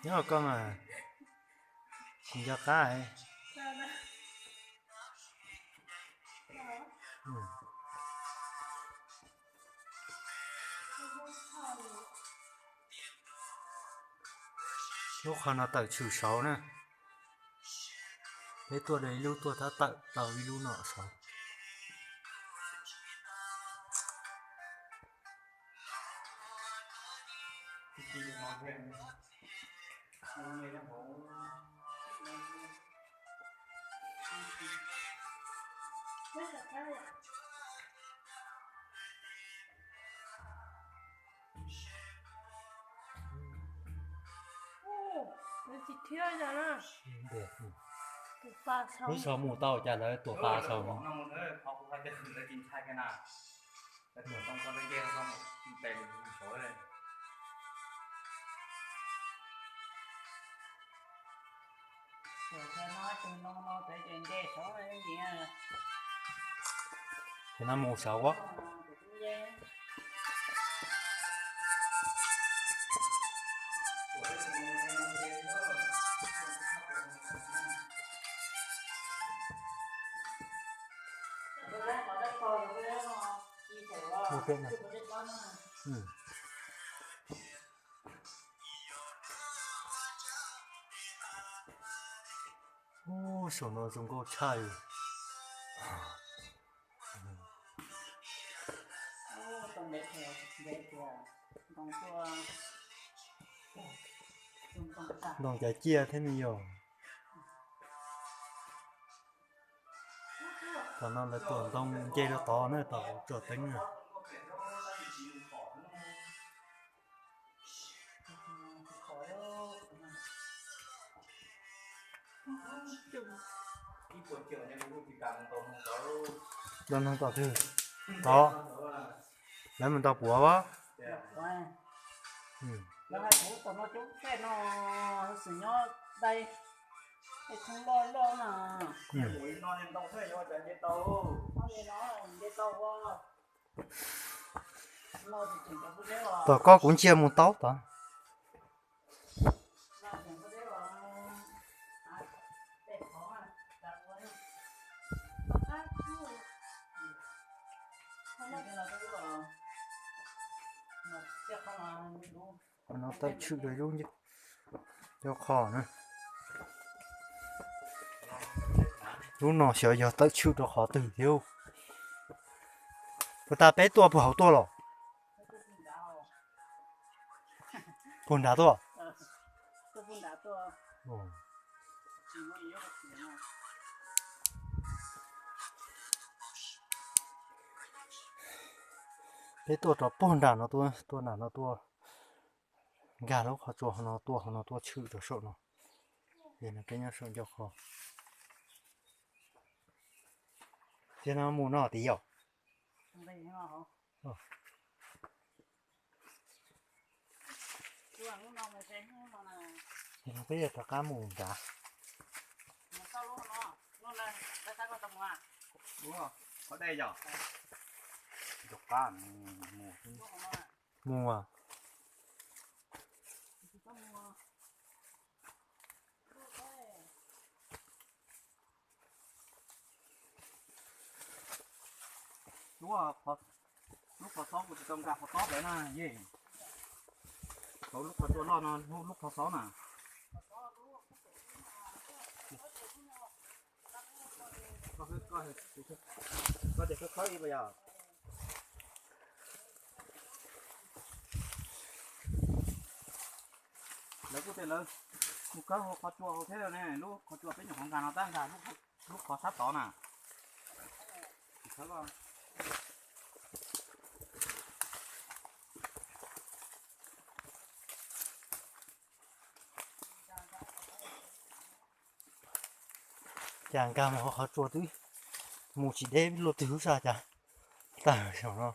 Nyob koj mas tsis nco qab. Lub qhov no tawm tshwm saud na. Peb tuaj de ib lub tuaj tab tawm tau ib lub no saud. Lub saud mus tau cas lawv tuam pas saud. Ces no mus saud. Ub, saum no zoo nkauj tshaj li. Ntoo cas ciaj thiab ne yog. Tom no lawv tuam ntoo nce rau tod na, tom tsom teeb na. Lawv noog tom twg? Tod. Lawv mus ntaus puav as. Tom koj kuv ntsia mus tau tod. Qhov no tawm tshwm rau lub ncauj qhov na. Lub no xyov yog tawm tshwm rau qhov twg thiab. Puas tas peb tuaj puag hauv tuaj los? Puag nrad tuaj. Peb tuaj rau puag nram no tuaj, tuaj nram no tuaj, nkag lub qhov tsua hauv no tuaj, hauv no tuaj tshwm rau saum no. Ces no peb nyob saum ncauj qhov. Ces no mus no tid yom. Ces no peb yuav rov qab mus nrad. Mus. Lub qhov xob kuv tsis tau nkag qhov tob pem na yej. Tau lub qhov tsua loj no, lub qhov xob na. Koj tias khawb khawb ib puas yog? Lawv kuj tias lawv mus khawb hauv qhov tsua hauv thiab ne, lub qhov tsua peb nyuam qhuav nkag no tab nkag lub qhov sab tod na. Cas nkag mus hauv qhov tsua twb mus tsis deb luaj twg lub sab cas tawg saum no.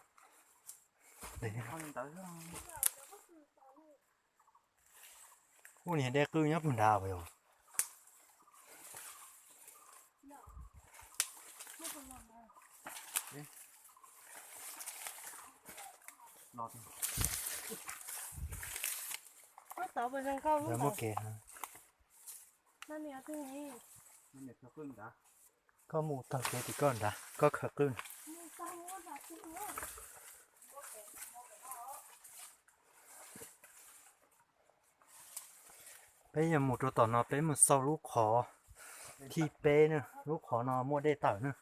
Ua niag dej qwj nyob puag nrad puas yog? Muaj kev. Koj mus taug kev tim koj nrad, koj khaws qwj. Peb yuav mus rau tom no, peb mus xauj lub qhov thib peb na, lub qhov no muaj dej tawm na.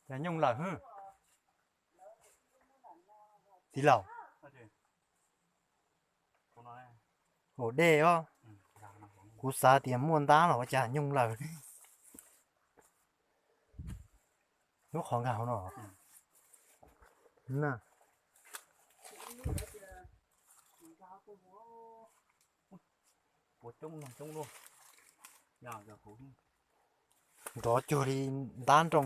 Cas nyooj lawm hwb. Txiv laus. Haus dej os. Kuv xav tias muaj ntab los ua cas nyooj lawm. Lub qhov nkag hauv no. Na. Nrov cuag li ntab nroo.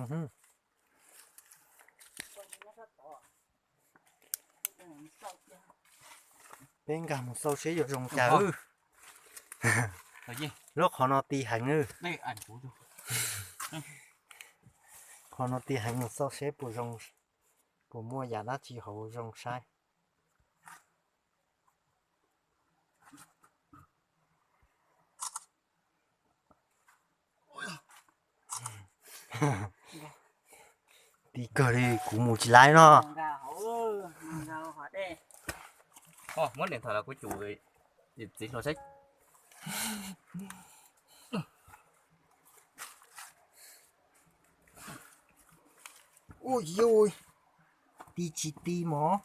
Peb nkag mus xauj seb yuav zoo cas. Lub qhov no ti heev. Qhov no ti heev, mus xauj seb puas zoo, puas muaj yam dab tsi hauv zoo saib. Ti kawg li, kuv mus tsis laib no. Muab niam tham los kuv cus txiv hluas saib. Ui yui, ti tsis ti mog.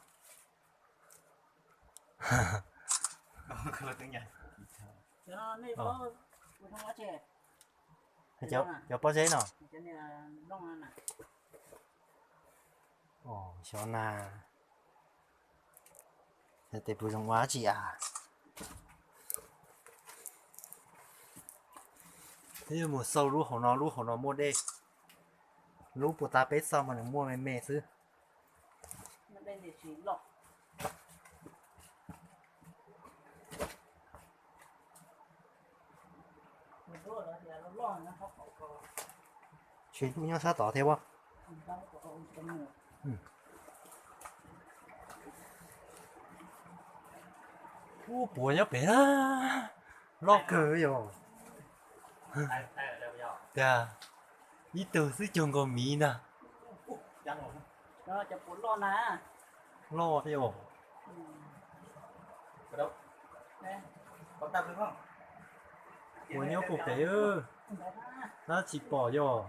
Cov pob zeb no. Xyov na. Yog tes puas zoo ua dab tsi as. Peb yuav mus xauj lub hauv no, lub hauv no muaj dej. Lub puag ta peb xauj mas nws muaj me me xwb. Tshuav ib tug nyob sab tod thiab as. Ub, puav nyob pem na, loj kawg yom. Tias ib tug xwb cuag nkaus miv ntag. Loj thiab os. Puav nyob puag pem, tab tsis pom yog.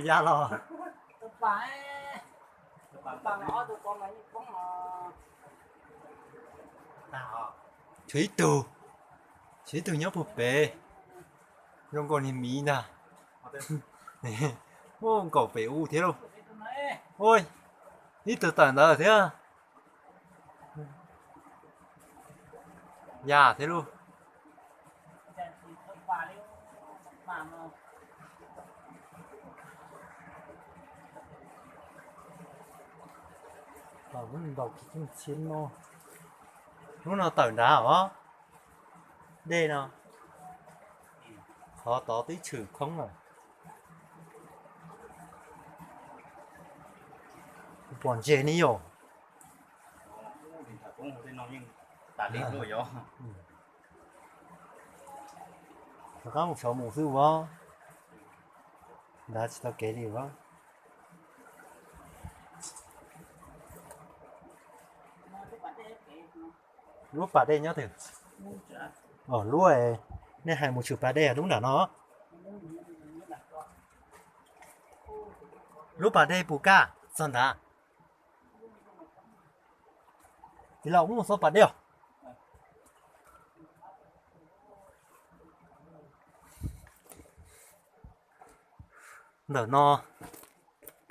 Ya los. Tshuav ib tug, tshuav ib tug nyob puag pem, zoo nkaus niag miv ntag. Ub, nkaum pem u thiab lauj. Ua, ib tug tawm ntawd thiab. Ya thiab lauj. Ntaus kiv txhiab no. Lub no tawm nrad os. Dej no. Qhov tod twb tshwm khoob lawm. Kuv pom ntses ne yom. Rov qab mus saud mus xwb as. Nrad tsis tau kev li as. Lub pas dej nyob twg? Lub, nej hais mus tshwm pas dej lub nram no. Lub pas dej puas kaj txog nrad? Txiv laus, mus xauj pas dej os. Ntawm no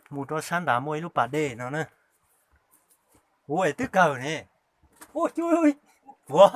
mus rau sab nrad muaj ib lub pas dej no na. Ua, es twb kawg ne. Ua, puav.